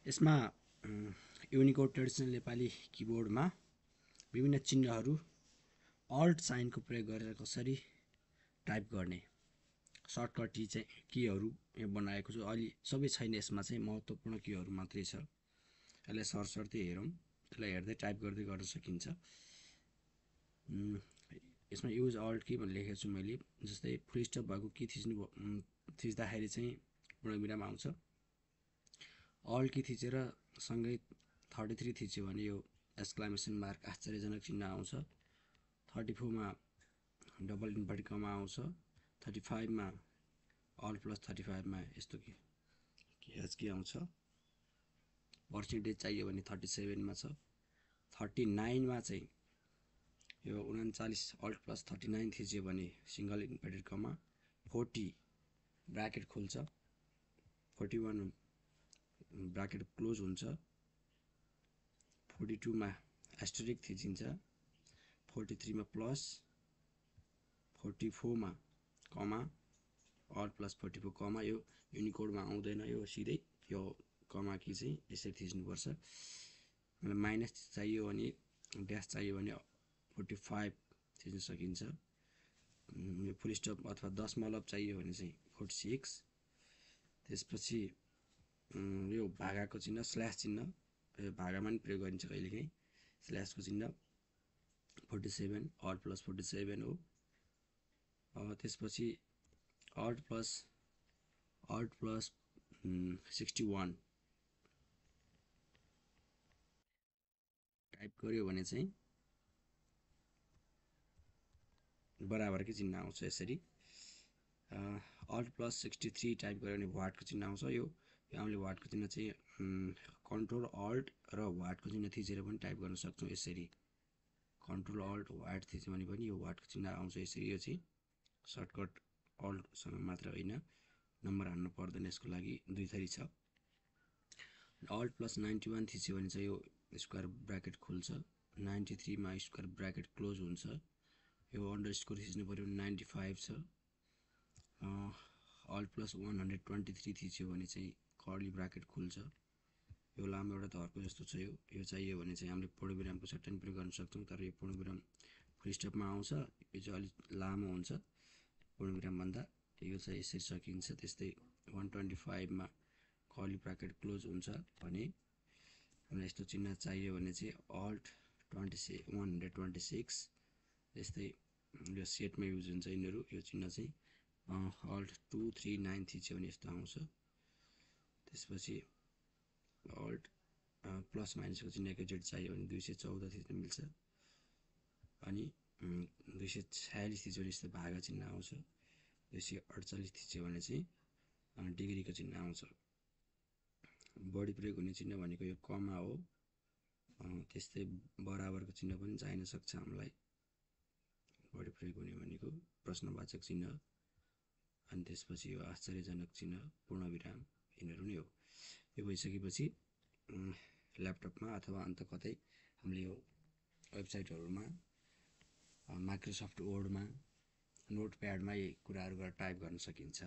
यसमा Unicode traditional Nepali किबोर्डमा विभिन्न चिन्हहरू अल्ट साइनको प्रयोग गरेर कसरी टाइप गर्ने सर्टकट कीहरू यहाँ बनाएको छु। अलि सबै छैन, यसमा चाहिँ महत्त्वपूर्ण कीहरू मात्रै छ। यसलाई सरसर्ती हेरौँ, यसलाई हेर्दै टाइप गर्दै गर्न सकिन्छ। यसमा युज अल्ट की भनेर लेखेको छु मैले। जस्तै फुल स्टप भएको की थिच्दाखेरि चाहिँ पूर्णविराम आउँछ। अल्ट की थिचेर सँगै 33 थिच्यो भने यो एक्सक्लामेसन मार्क आश्चर्यजनक चिन्ह आउँछ। 34 मा डबल इन्भर्टेड कमा आउँछ। 35 मा अल्ट प्लस 35 मा यस्तो की आउँछ। पर्सेन्टेज चाहियो भने 37 मा छ। 39 मा चाहिँ यो 39 अल्ट प्लस 39 थिच्यो भने सिंगल इन्भर्टेड कमा 40 ब्राकेट खुल्छ। 41 ब्राकेट क्लोज हुन्छ। 42 मा एस्टेरिक थिचिन्छ। 43 मा प्लस। 44 मा कमा अल्ट प्लस 44 कमा। यो युनिकोडमा आउँदैन, यो सिधै यो कमा की चाहिँ यसरी थिच्नुपर्छ। मलाई माइनस चाहियो भने ड्यास चाहियो भने 45 थिच्न सकिन्छ। यो फुल स्टप अथवा दशमलव चाहियो भने चाहिँ 46। त्यसपछि यो भागाको चिन्ह स्ल्यास चिन्ह, यो भागामा पनि प्रयोग गरिन्छ कहिलेकाहीँ। स्ल्यासको चिन्ह 47 अल्ट प्लस 47 हो। त्यसपछि अल्ट प्लस 61 टाइप गर्यो भने चाहिँ बराबरकै चिन्ह आउँछ यसरी। अल्ट प्लस 63 टाइप गर्यो भने वाटको चिन्ह आउँछ। यो हामीले वाटको चिन्ह चाहिँ कन्ट्रोल अल्ट र वाटको चिन्ह थिचेर पनि टाइप गर्न सक्छौँ। यसरी कन्ट्रोल अल्ट वाट थिच्यो भने पनि यो वाटको चिन्ह आउँछ यसरी। यो चाहिँ सर्टकट अल्टसँग मात्र होइन, नम्बर हान्नु पर्दैन, यसको लागि दुई थरी छ। अल्ट प्लस 91 थिच्यो भने चाहिँ यो स्क्वायर ब्राकेट खुल्छ। 93 मा स्क्वायर ब्राकेट क्लोज हुन्छ। यो अन्डरस्कोर थिच्नु पर्यो भने 95 छ। अल्ट प्लस 123 थिच्यो भने चाहिँ कर्ली ब्राकेट खुल्छ। यो लामो एउटा धर्को जस्तो छ। यो चाहियो भने चाहिँ हामीले पूर्णविरामको सट्टा पनि प्रयोग गर्न सक्छौँ, तर यो पूर्णविराम फुल स्टपमा आउँछ। यो चाहिँ अलिक लामो हुन्छ पूर्णविरामभन्दा। यो चाहिँ यसरी सकिन्छ। त्यस्तै 125 मा कर्ली ब्राकेट क्लोज हुन्छ भने हामीलाई यस्तो चिन्ह चाहियो भने चाहिँ अल्ट 126। त्यस्तै यो सेटमा युज हुन्छ यिनीहरू। यो चिन्ह चाहिँ अल्ट 239 थिच्यो भने यस्तो आउँछ। त्यसपछि अल्ट प्लस माइनसको चिन्ह एकैचोटि चाहियो भने 214 थिच्न मिल्छ। अनि 246 थिच्यो भने यस्तो भागा चिन्ह आउँछ। 248 थिच्यो भने चाहिँ डिग्रीको चिन्ह आउँछ। बढी प्रयोग हुने चिन्ह भनेको यो कमा हो। त्यस्तै बराबरको चिन्ह पनि चाहिन सक्छ हामीलाई। बढी प्रयोग हुने भनेको प्रश्नवाचक चिन्ह, अनि त्यसपछि यो आश्चर्यजनक चिन्ह, पूर्णविराम, यिनीहरू नै हो। यो भइसकेपछि ल्यापटपमा अथवा अन्त कतै हामीले यो वेबसाइटहरूमा माइक्रोसफ्ट वर्डमा नोटप्याडमा यी कुराहरू गरेर टाइप गर्न सकिन्छ।